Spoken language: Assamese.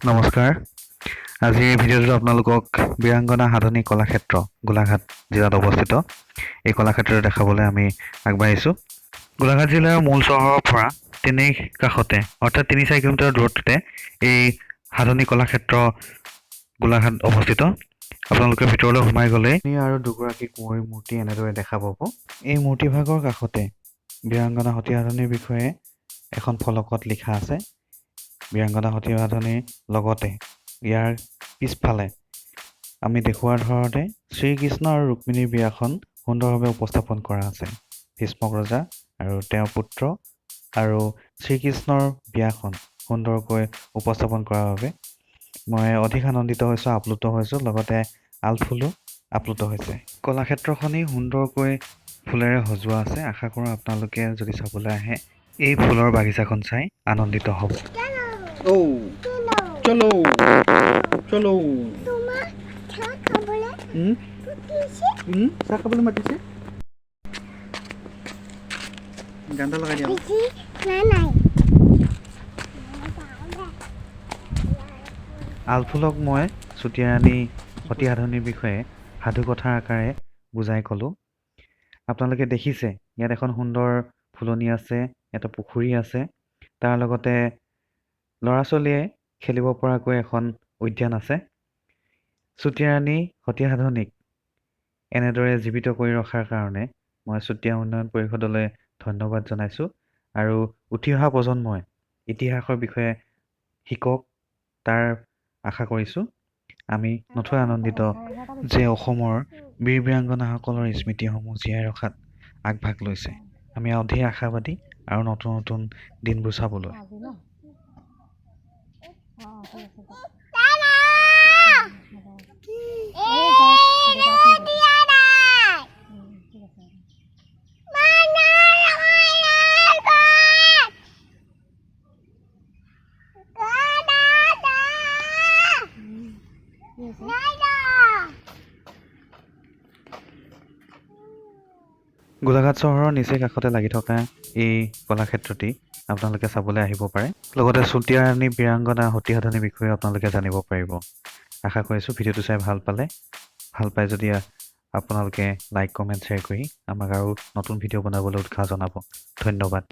নমস্কাৰ। আজিৰ এই ভিডিঅ'টোত আপোনালোকক বীৰাংগনা সাধনী কলাক্ষেত্ৰ, গোলাঘাট জিলাত অৱস্থিত এই কলাক্ষেত্ৰটো দেখাবলৈ আমি আগবাঢ়িছোঁ। গোলাঘাট জিলাৰ মূল চহৰৰ পৰা তেনেই কাষতে, অৰ্থাৎ 3-4 কিলোমিটাৰ দূৰত্বতে এই সাধনী কলাক্ষেত্ৰ গোলাঘাট অৱস্থিত। আপোনালোকে ভিতৰলৈ সোমাই গ'লেই আৰু দুগৰাকী কুঁৱৰী মূৰ্তি এনেদৰে দেখা পাব। এই মূৰ্তিভাগৰ কাষতে বীৰাংগনা সতী সাধনীৰ বিষয়ে এখন ফলকত লিখা আছে। বীৰাংগনা সতী সাধনীৰ লগতে ইয়াৰ পিছফালে আমি দেখুওৱাৰ ধৰণে শ্ৰীকৃষ্ণ আৰু ৰুক্মিণীৰ বিয়াখন সুন্দৰভাৱে উপস্থাপন কৰা আছে। ভীষ্মক ৰজা আৰু তেওঁৰ পুত্ৰ আৰু শ্ৰীকৃষ্ণৰ বিয়াখন সুন্দৰকৈ উপস্থাপন কৰাৰ বাবে মই অধিক আনন্দিত হৈছোঁ, আপ্লুত হৈছোঁ, লগতে আলফুলো আপ্লুত হৈছে। কলাক্ষেত্ৰখনি সুন্দৰকৈ ফুলেৰে সজোৱা আছে। আশা কৰোঁ আপোনালোকে যদি চাবলৈ আহে, এই ফুলৰ বাগিচাখন চাই আনন্দিত হ'ব। ঔ, চলো চলো। তোমাক চাহ খাবলৈ মাতিছে। চাহ খাবলৈ মাতিছে। গান এটা লগাই দিয়া। বেছি নাই নাই। আলফুলক মই চুতীয়া ৰাণী সতী সাধনীৰ বিষয়ে সাধুকথাৰ আকাৰে বুজাই ক'লোঁ। আপোনালোকে দেখিছে, ইয়াত এখন সুন্দৰ ফুলনি আছে, এটা পুখুৰী আছে, তাৰ লগতে ল'ৰা ছোৱালীয়ে খেলিব পৰাকৈ এখন উদ্যান আছে। চুতীয়া ৰাণী সতী সাধনীক এনেদৰে জীৱিত কৰি ৰখাৰ কাৰণে মই চুতীয়া উন্নয়ন পৰিষদলৈ ধন্যবাদ জনাইছোঁ আৰু উঠি অহা প্ৰজন্মই ইতিহাসৰ বিষয়ে শিকক, তাৰ আশা কৰিছোঁ। আমি নথৈ আনন্দিত যে অসমৰ বীৰ বীৰাংগনাসকলৰ স্মৃতিসমূহ জীয়াই ৰখাত আগভাগ লৈছে। আমি অধিক আশাবাদী আৰু নতুন নতুন দিনবোৰ চাবলৈ। আজি ন? অঁ, ঠিক আছে। হ'ব। এই যাওক, দেউতা ফোন কৰিছে। দিয়া নাই। ঠিক আছে। মানুহ ভাত। দাদা। কি হৈছে? নাই। গোলাঘাট চহৰৰ নিচেই কাষতে লাগি থকা এই কলাক্ষেত্ৰটি আপোনালোকে চাবলৈ আহিব পাৰে। লগতে চুতীয়া ৰাণী বীৰাংগনা সতী সাধনীৰ বিষয়ে আপোনালোকে জানিব পাৰিব। আশা কৰিছোঁ ভিডিঅ'টো চাই ভাল পালে। ভাল পাই যদি আপোনালোকে লাইক, কমেণ্ট, শ্বেয়াৰ কৰি আমাক আৰু নতুন ভিডিঅ' বনাবলৈ উৎসাহ জনাব। ধন্যবাদ।